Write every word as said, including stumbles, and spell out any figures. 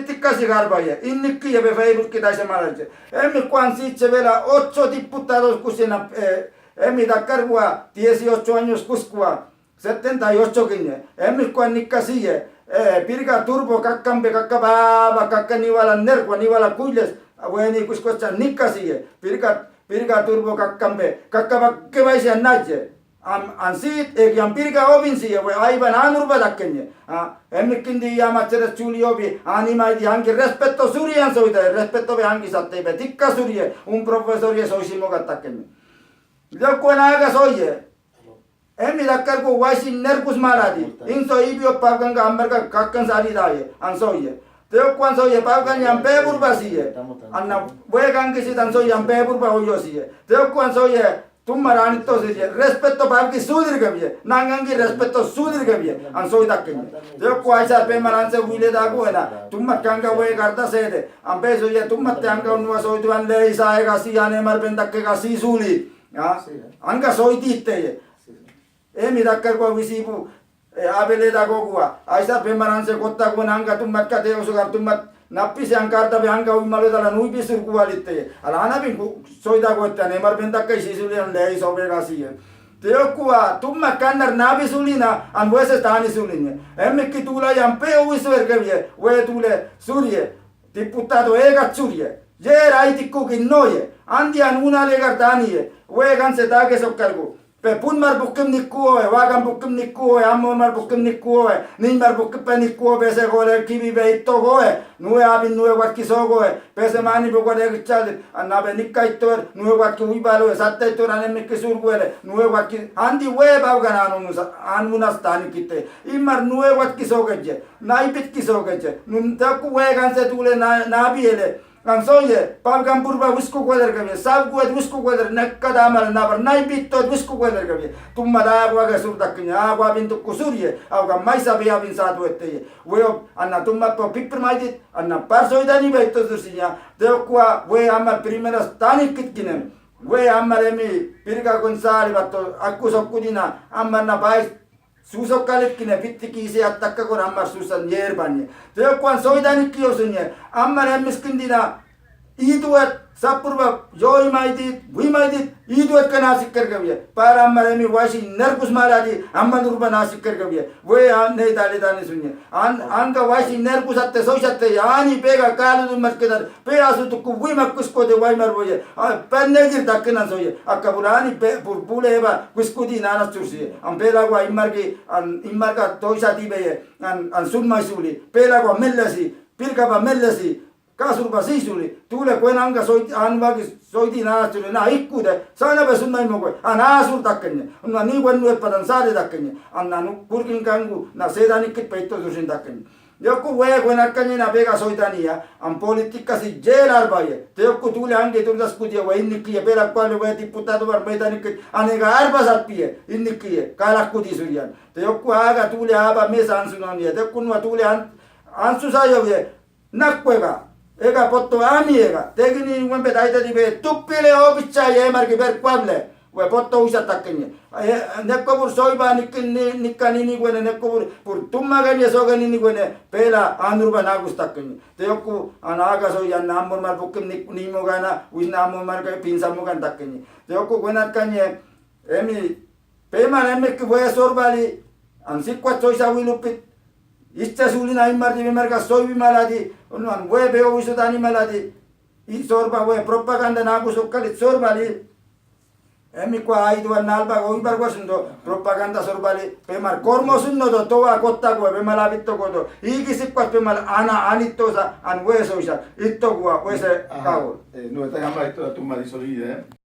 Tikka si garbaye, innikkiye be Facebook ki taise marache. Emi kuan si chebela ocho diputados kusiena, eh, emi dakar kua dieciocho años kuskua, setenta y ocho kiñe. Emi kuan nikasiye, eh, pirka turbo kakkan be kakka baba kakka niwala nerkua niwala kuiles, aweni kuskua cha nikasiye. Pirka, pirka turbo kakkan be kakka bakke baise anache. Am, an sit, ek yang pirka obin si ye, we aiban anurba dakkenye. A, emi kindi ya macheres chuli obi, anima idi angi respeto suri an soide, respeto be angi satte be, tikka suri ye, un profesor ye soisi mogat dakkenye. Yo kuan aga soiye. Emi dakar ko waisi nerkus maradi. Inso ibio pabkan ga ambar ga kakkan sari daye, an soiye. Teo kuan soiye, pabkan yang pebur ba si ye. Anna, we kan kisi tan soiye, yang pebur ba oyo si ye. Teo kuan soiye, Tumar anito siriye, respeto pabki sudir gabiye, nangangi respeto sudir gabiye, an soi dakkenye. Teo kua isa pemar anse wile dagu ena, tumar kanga we garda sede, ampe soiye tumar te anga unua soi tuan le isa ega si ane mar ben dakke ga si suli. Ya, anga soi ditte ye. Emi dakkar kua wisibu, E, abele dagogua. Aisa pemaranse kotta gua nanga tummat kate osugar tummat napise angkarta be anga ui malo dalan ui bisur gua litte. Ala ana bin ku soi dago tane mar ben dakkai si sulian le iso be gasi ye. Teo kua tummat kannar nabi sulina an wese tani sulinya. Emme ki tula yang pe ui suer ke ye. We tule surie. Diputado egat surie. Ye rai tikku ki noye. Andi an una legar tani ye. We ganse dage sokkargu. Pe pun mar bukim nikku oe, wagan bukim nikku oe, ammo mar bukim nikku oe, nin mar bukim pe nikku oe, bese gore kibi be itto goe, nue abin nue watki so goe, bese mani be gore gichal, anna be nikka itto, nue watki uibalo, satte itto, ane mikki sur goe, nue watki, andi we baugan anu nusa, anu nas tani kitte, imar nue watki so geje, naibit ki so geje, nun taku we ganse tule na, nabiele, An soye, pabgan purba wisku kuadar kabie, sab kuad wisku kuadar, nekka damal nabar, nai bitto wisku kuadar kabie. Tumma da agua ga sur dakkenye, agua bin tukku surie, agua maisa be abin satu etteye. Weo, anna tumma po pipir maidit, anna par soidani ba itto sur sinya. Teo kua, we ama primera stani kitkinem. We ama remi, pirga kon sali batto, akku sokkudina, ama na bais, Susok kalit kine pitti ki ise atakka kor amar susan yer banye. Teo kuan soidani kio sunye. Amar emis kindina. Iduat sapurba yoi maidit, wi maidit, iduat kana sikkar kabie. Para amar emi wasi nerkus maradi, amar urba na sikkar kabie. We an ne dali dani sunye. An, anga wasi nerkus atte soisatte, ani pega kalu du maskedar. Pe asu tukku wi makkus kode wai mar boye. A, penne gir dakkenan soye. Akka bulani pe, pur, pule eba, kuskudi nana sursi. An pela wa immargi, an immarga toisa tibeye. An, an sunmai suli. Pela wa mellasi. Pirka ba mellasi. Kasur ba si suli. Tule kuen anga soiti, an wagi soiti nana suli. Na ikkude. Sana be sunmai mogo. An asur dakkenye. An ni wen wet padan sade dakkenye. An nanu kurkin kangu. Na sedani kit peito sursin dakkenye. Yoku we kuen akkanyi na pega soitani ya, an politika si jelar baye. Te yoku tule ange turdas kudia we innikiye pela kuale we diputado bar meitani ke anega arba sat pie, innikiye, kalak kudi surian. Te yoku aga tule aba mesa ansu nani ya, te yoku nua tule an, ansu sayo ye, nak kuega, ega potto ami ega, te gini nguen be daita di be, tupile obicha ye marki ber kuable. We potto usa takkenye. E, nekkobur soiba nikkin ni, nikkan ini guene nekkobur pur tumma ganye so gani ini guene pela anurba nagus takkenye. Te yoku an aga soi an amor mar bukim nik, nimo gana, wis na amor mar ga pinsa mogan takkenye. Te yoku guenat kanye, emi, pemar emi ki we sorbali, an sikwa soisa wilupit, ischa sulina imar di, imar ga soi bimaladi, unu an we beo wiso dani maladi, i sorba we propaganda nagus okkalit sorbali, Emi kua aiduan nalba oibar kua sundo propaganda sorbali pemar kormo sunno do towa kotta kua pemar abitto kodo. Igi sikkuas pemar ana anitto sa an weso isa itto kua wese kago. Eh, no, esta llama esto a tu marido, eh.